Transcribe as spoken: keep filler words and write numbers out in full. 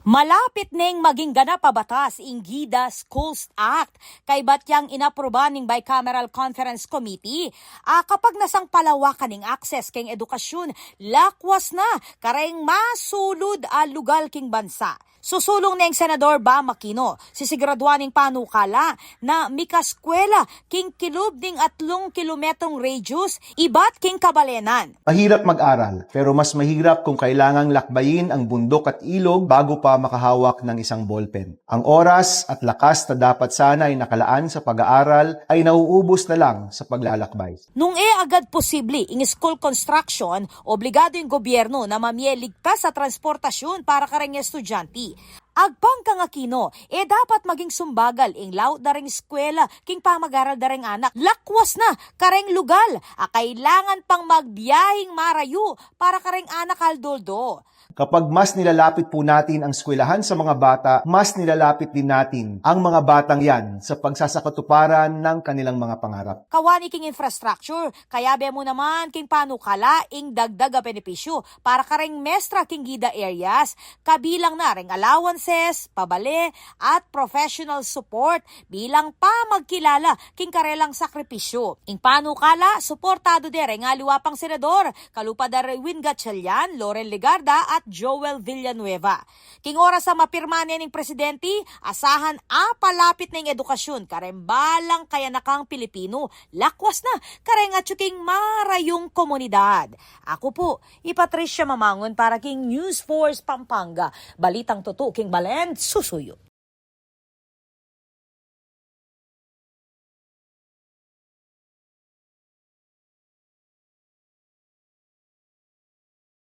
Malapit neng maging ganap a batas ing GIDA Schools Act, kaybat yang inapruba ning Bicameral Conference Committee. A, kapag nasang palawakan ing access keng edukasyon, lakwas na kareng masulud a lugal king bansa. Susulung neng Senador Bam Aquino, sisiguraduan ing panukala na mikaskwela king kilub ning atlung kilometrong radius ibat king kabalenan. Mahirap mag-aral, pero mas mahirap kung kailangang lakbayin ang bundok at ilog bago pa makahawak ng isang ballpen. Ang oras at lakas na dapat sana ay nakalaan sa pag-aaral ay nauubos na lang sa paglalakbay. Nung e agad posible ing school construction, obligado ing gobyerno na mamie ligtas a transportasyon para kareng estudyante. Agpang kang Aquino, e dapat maging sumbagal ing laut da reng eskwela king pamag-aral da reng anak. Lakwas na kareng lugal a kailangan pang magbiyahing marayu para kareng anak aldo-aldo. Kapag mas nilalapit po natin ang eskwelahan sa mga bata, mas nilalapit din natin ang mga batang yan sa pagsasakatuparan ng kanilang mga pangarap. Kawani king infrastructure, kayabe mu naman king panukala ing dagdag a benepisyu para kareng mestra king GIDA areas, kabilang na reng allowances, pabale, at professional support bilang pamagkilala king karelang sakripisyu. Ing panukala, suportado de reng aliwa pang senador, kalupa da reng Win Gatchalian, Loren Legarda, at Joel Villanueva. King oras a mapirma ne ning presidente, asahan a palapit na ing edukasyon kareng balang kayanakang Pilipino, lakwas na kareng atyu king marayung komunidad. Aku pu, i Patricia Mamangun para king News Force Pampanga. Balitang tutu king balen, susuyu.